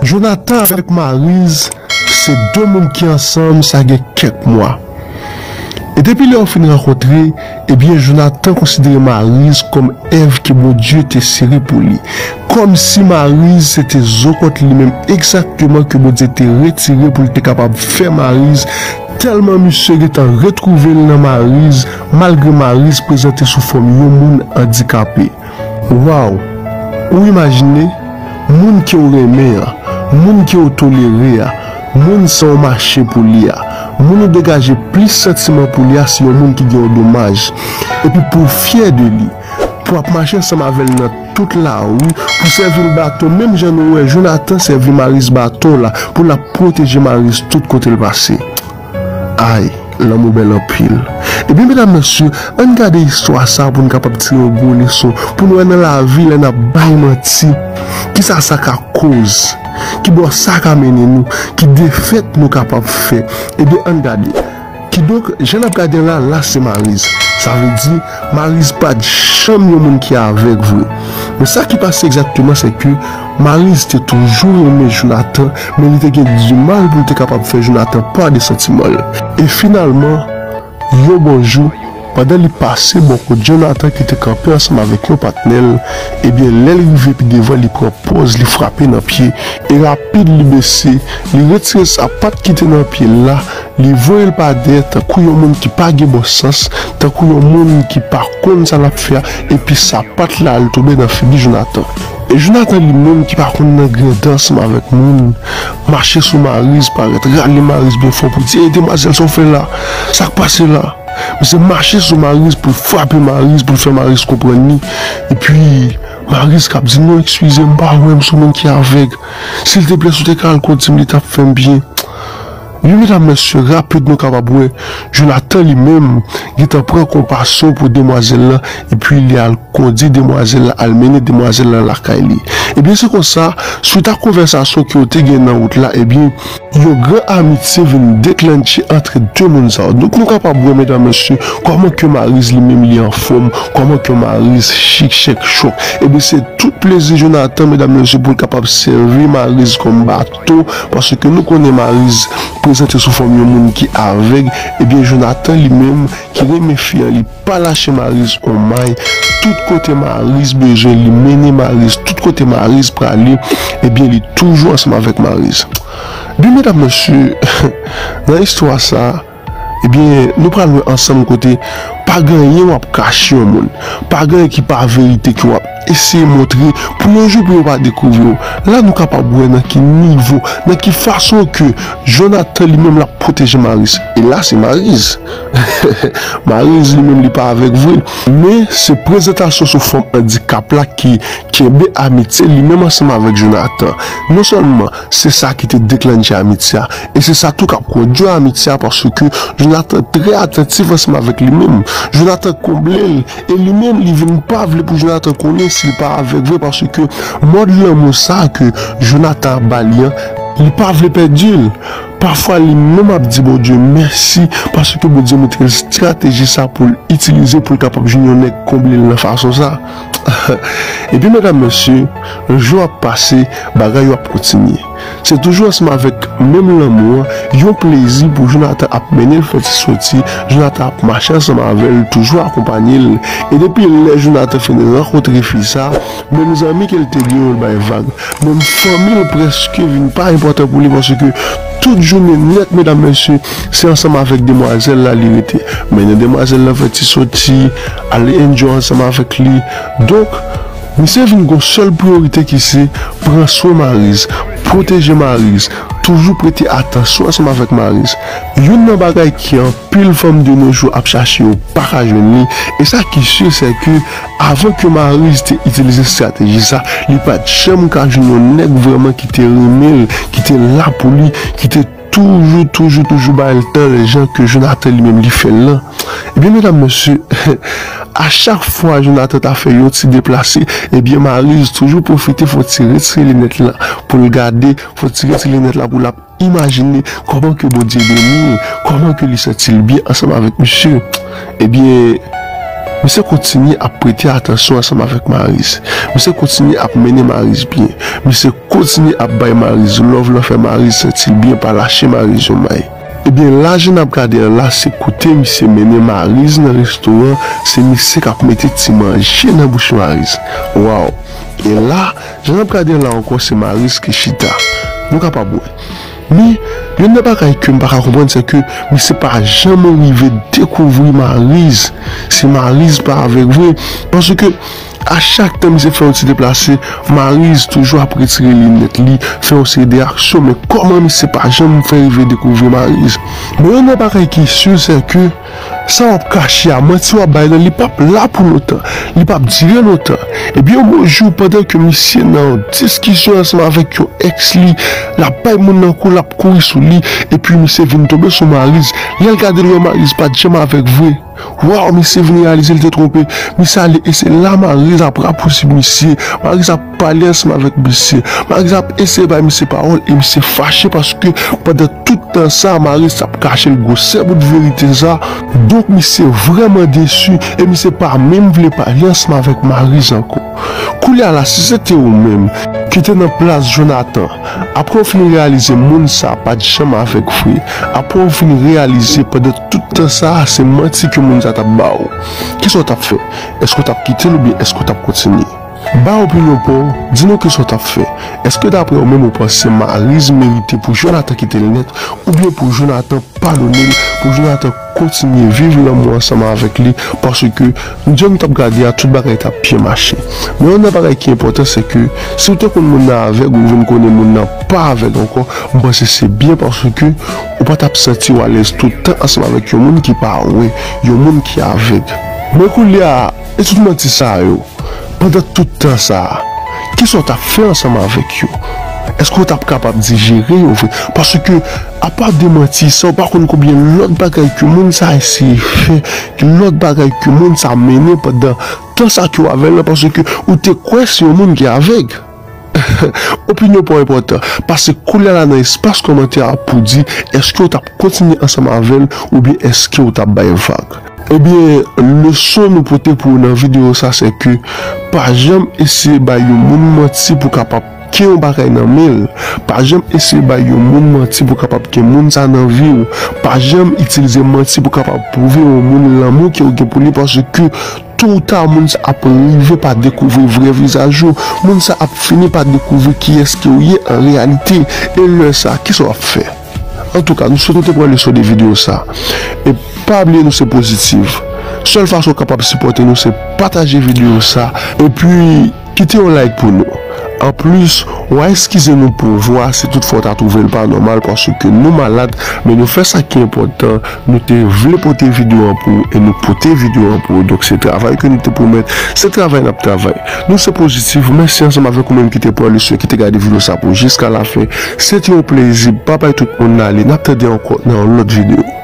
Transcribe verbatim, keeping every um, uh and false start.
Jonathan avèk Mariz se de moun ki ansanm sa gen kèk mwa. E depi lè yo fin rankontre, ebyen Jonathan konsidere Mariz kòm Èv ke Bondye te sere pou li. Kòmsi Mariz se te zo kont li menm egzakteman ke Bondye te retire pou l te kapab fè Mariz. Tèlman misye gentan retwouve l nan Mariz, malgre Mariz prezante sou fòm yon moun andikape. Waw! Ou imajine, moun ke w renmen an, moun ke w tolere a, moun sa w mache pou li a, moun ou degaje plis santiman pou li a se yon moun ki gen yon domaj. Epi pou w fyè de li, pou w ap mache ansanm avè l nan tout lari, pou w sèvi l baton, menm jan nou wè Jonathan sèvi Mariz baton la, pou l ap pwoteje Mariz tout kote l pase. Ay, lanmou bèl anpil. Ebyen, medam, mesye, ann gade istwa sa pou n kapab tire yon gwo leson, pou n wè nan lavi, lè n ap bay manti, kisa sa ka koz, ki bò sa ka mennen nou, ki defèt nou kapab fè. Ebyen, ann gade. Kidonk, jan n ap gade la, la se Mariz. Sa vle di, Mariz pa t janm yon moun ki avèg vre. Men sa ki pase egzakteman, se ke Mariz te toujou renmen Jonathan, men li te gen dimal pou l te kapab fè Jonathan pa de santiman l. E finalman, yon bon jou, pandan li pase bò kot Jonathan ki te kanpe ansanm avèk yon patnè l, ebyen, lè l rive pi devan, li pran pòz, li frape nan pye. E rapid, li bese, li retire sapat ki te nan pye l la, li voye l pa dèyè tankou yon moun ki pa gen bon sans, tankou yon moun ki pa konn sa l ap fè a, epi sapat la al tonbe nan figi Jonathan. E Jonathan li menm ki pa konn nan grandans ansanm avèk moun, mache sou Mariz, parèt rale Mariz byen fò pou di, "Ey, demwazèl, sa w fè la? Sa k pase la?" Misye mache sou Mariz pou l frape Mariz, pou l fè Mariz konprann li. Epi, Mariz k ap di, "Non, eskize m, m pa wè, m se yon moun ki avèg. Silteplè, si w te ka al kondi m, li t ap fè m byen." Wi, medam, mesye, rapid nou kapab wè Jonathan li menm gentan pran konpasyon pou demwazèl lan, epi li al kondi demwazèl la, al mennen demwazèl lan lakay li. Ebyen, se konsa, swit a konvèsasyon ke yo te gen nan wout la, ebyen, yon gran amitye vin deklannche ant de moun sa yo. Donk, nou kapab wè, medam, mesye, kòman ke Mariz li menm li anfòm, kòman ke Mariz chik, chèk, chòk. Ebyen, se tout plezi Jonathan, medam, mesye, pou l kapab sèvi Mariz kòm bato, paske nou konnen Mariz prezante sou fòm yon moun ki avèg. Ebyen, Jonathan li menm ki renmen fi an, li pa lache Mariz on may. Tout kote Mariz bezwen, li mennen Mariz. Tout kote Mariz prale, ebyen, li toujou ansanm avèk Mariz. Ebyen, medam, mesye, nan istwa sa, ebyen, nou pral wè ansanm kote pa gen anyen w ap kache yon moun. Pa gen anyen ki pa verite ke w ap eseye montre pou yon jou pou yo pa dekouvri w. La, nou kapab wè nan ki nivo, nan ki fason ke Jonathan li menm l ap pwoteje Mariz. E la, se Mariz. Mariz li menm li pa avèg vre. Men se prezantasyon sou fòm andikap la ki kenbe amitye li menm ansanm avèk Jonathan. Non sèlman se sa ki te deklannche amitye a, e se sa tou k ap kondui amitye a, paske Jonathan trè atantif ansanm avèk li menm. Jonathan konble l, e li menm li vin pa vle pou Jonathan konnen si l pa avèg vre, paske mòd lanmou sa ke Jonathan ap ba li an, li pa vle pèdi l. Pafwa li menm ap di Bondye mèsi paske Bondye montre l estrateji sa pou l itilize pou l kapab jwenn yon nèg konble l nan fason sa. Epi medam mesye, jou ap pase, bagay yo ap kontinye. Se toujou ansanm avèk menm lanmou an, yon plezi pou Jonathan ap mennen l fè ti soti, Jonathan ap mache ansanm avè l, toujou akonpanye l. E depi lè Jonathan fin rankontre fi sa, menm zanmi ke l te gen yo l bay vag. Menm fanmi l prèske vin pa enpòtan pou li, paske tout jounen nèt, medam mesye, se ansanm avèk demwazèl la li rete. Mennen demwazèl la fè ti soti, al enjoy ansanm avèk li. Donk, misye vin gon sèl priyorite ki se pran swen Mariz, pwoteje Mariz, toujou prete atansyon ansanm avèk Mariz. Youn nan bagay ki anpil fanm de nos jours ap chache yo pa ka jwenn li. E sa ki si, se ke avan ke Mariz te itilize estrateji sa, li pa t janm ka jwenn yon nèg vrèman ki te renmen l, ki te la pou li, ki te toujou, toujou, toujou ba l tan, jan ke Jonathan li menm li fè l lan. Ebyen, medam mesye, a chak fwa Jonathan ta fè yon ti deplase, ebyen, Mariz toujou pwofite fè yon ti retire linèt la pou l gade, fè yon ti retire linèt la pou l ap imajine kòman ke Bondye beni l, kòman ke li santi l byen ansanm avèk misye. Ebyen, Misye kontinye ap prete atansyon ansanm avèk Mariz. Misye kontinye ap mennen Mariz byen. Misye kontinye ap bay Mariz love, l ap fè Mariz santi l byen, pa lache Mariz yon may. Ebyen, la jan n ap gade an la, se kote misye mennen Mariz nan restoran, se misye k ap mete ti manje nan bouch Mariz. Waw! E la, jan n ap gade an la ankò, se Mariz ki chita. Nou kapab wè. Men, youn nan bagay ke m pa ka konprann, se ke misye pa janm rive dekouvri Mariz. Se Mariz pa avèk vre. Paske, a chak tan misye fè yon ti deplase, Mariz toujou ap retire linèt li, fè yon seri de aksyon, men kòman misye pa janm fè rive dekouvri Mariz? Men youn nan bagay ki si, se ke sa w ap kache a, manti w ap bay la, li p ap la pou lontan, li p ap dire lontan. Ebyen, yon bon jou, pandan ke misye nan yon diskisyon ansanm avèk yon èks li, l ap bay moun nan kou, l ap kouri sou li, epi misye vin tonbe sou Mariz. Lè l gade l wè Mariz pa t janm avèk vre. Waw, misye vin reyalize l te twonpe. Misye ale, e se la Mariz ap rapousib misye. Mariz ap pale ansanm avèk misye. Mariz ap eseye bay misye pawòl e misye fache paske pandan tout tan sa, Mariz ap kache l gwosè bout verite sa. Donk, misye vrèman desi e misye pa menm vle pale ansanm avèk Mariz ankò. Koulye a la, si se te ou menm ki te nan plas Jonathan, apre w fin reyalize moun sa pa t janm avèk vre, apre w fin reyalize pandan tout tan sa a, se manti ke moun sa t ap ba w, kisa w t ap fè? Èske w t ap kite l oubyen èske w t ap kontinye? Bay opinyon pa w, di nou kisa w t ap fè. Èske daprè w menm ou panse Mariz merite pou Jonathan kite l nèt, oubyen pou Jonathan padone l, pou Jonathan kontinye viv lanmou ansanm avèk li, paske jan nou t ap gade a, tout bagay t ap byen mache. Men youn nan bagay ki enpòtan, se ke si w te konn moun nan avèg, ou vin konnen moun nan pa avèg ankò, m panse se byen paske ou pa t ap santi w alèz tout tan ansanm avèk yon moun ki pa wè, yon moun ki avèg. Men koulye a, e tout manti sa yo, pandan tout tan sa a, kisa w t ap fè ansanm avèk yo? Èske w t ap kapab dijere yo vre? Paske, apa de manti sa, ou pa konn konbyen lòt bagay ke moun sa eseye fè, lòt bagay ke moun sa mennen pandan tan sa ke w avè l lan, paske ou te kwè se yon moun ki avèg. Opinyon pa w enpòtan. Pase koulye a la nan espas kòmantè a pou di èske w t ap kontinye ansanm avè l oubyen èske w t ap bay vag. Ebyen, leson nou pote pou ou nan videyo sa, se ke pa janm eseye bay yon moun manti pou kapab gen yon bagay nan men l. Pa janm eseye bay yon moun manti pou kapab gen moun sa nan vi w. Pa janm itilize manti pou kapab pwouve yon moun lanmou ke w gen pou li, paske to ou ta, moun sa ap rive pa dekouvri vrè vizaj ou. Moun sa ap fini pa dekouvri kiyès ke w ye an reyalite. E lè sa, kisa w ap fè? Antouka, nou swete w te pran leson de videyo sa. E pa bliye nou se pozitif. Sèl fason w kapab sipòte nou se pataje videyo sa. Epi, kite yon like pou nou. Anplis, w a eskize nou pou vwa si toutfwa w ta twouve l pa nòmal paske nou malad, men nou fè sa ki enpòtan, nou te vle pote videyo an pou ou e nou pote videyo an pou ou. Donk se travay ke nou te pwomèt, se travay n ap travay. Nou se pozitif, mèsi ansanm avèk ou menm ki te pran leson, ki te gade videyo sa pou jiska lafen. Se te yon plezi, babay tout moun ale, n ap tande ankò nan yon lòt videyo.